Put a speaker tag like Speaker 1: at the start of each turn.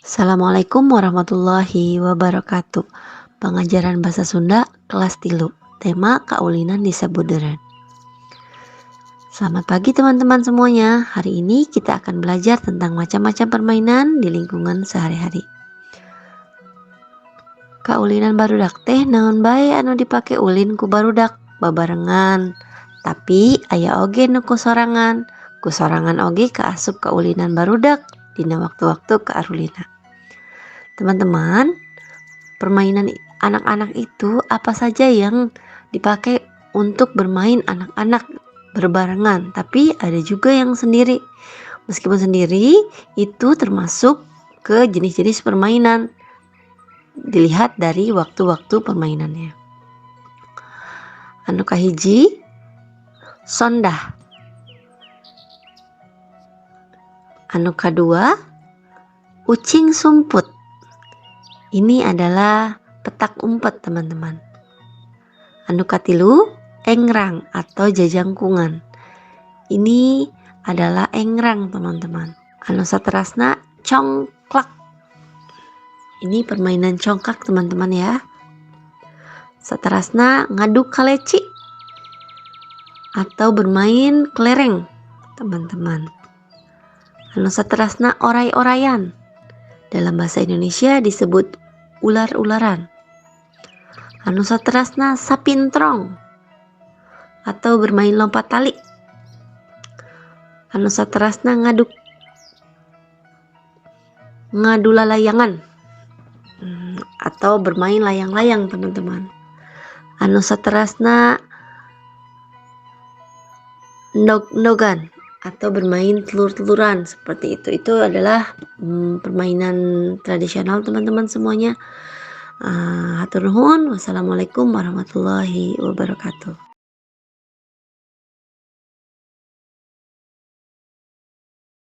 Speaker 1: Assalamualaikum warahmatullahi wabarakatuh. Pengajaran bahasa Sunda kelas 3, tema kaulinan di sabudeureun. Selamat pagi teman-teman semuanya. Hari ini kita akan belajar tentang macam-macam permainan di lingkungan sehari-hari. Kaulinan barudak teh naon bae anu dipake ulin ku barudak babarengan. Tapi aya oge nu ku sorangan. Ku sorangan oge kaasup kaulinan barudak dina waktu-waktu kaarulina. Teman-teman, permainan anak-anak itu apa saja yang dipakai untuk bermain anak-anak berbarengan, tapi ada juga yang sendiri. Meskipun sendiri, itu termasuk ke jenis-jenis permainan. Dilihat dari waktu-waktu permainannya. Anu kahiji, sondah. Anu kadua, ucing sumput. Ini adalah petak umpet, teman-teman. Anu katilu, engrang atau jajangkungan. Ini adalah engrang, teman-teman. Anu saterasna, congklak. Ini permainan congkak, teman-teman ya. Saterasna, ngadu kaleci atau bermain kelereng, teman-teman. Anu saterasna, oray-orayan. Dalam bahasa Indonesia disebut ular-ularan. Anu saterasna, sapintrong atau bermain lompat tali. Anu saterasna, ngadu lalayangan atau bermain layang-layang, teman-teman. Anu saterasna, endog-endogan atau bermain telur-teluran seperti itu. Itu adalah permainan tradisional, teman-teman semuanya. Hatur nuhun. Wassalamualaikum warahmatullahi wabarakatuh.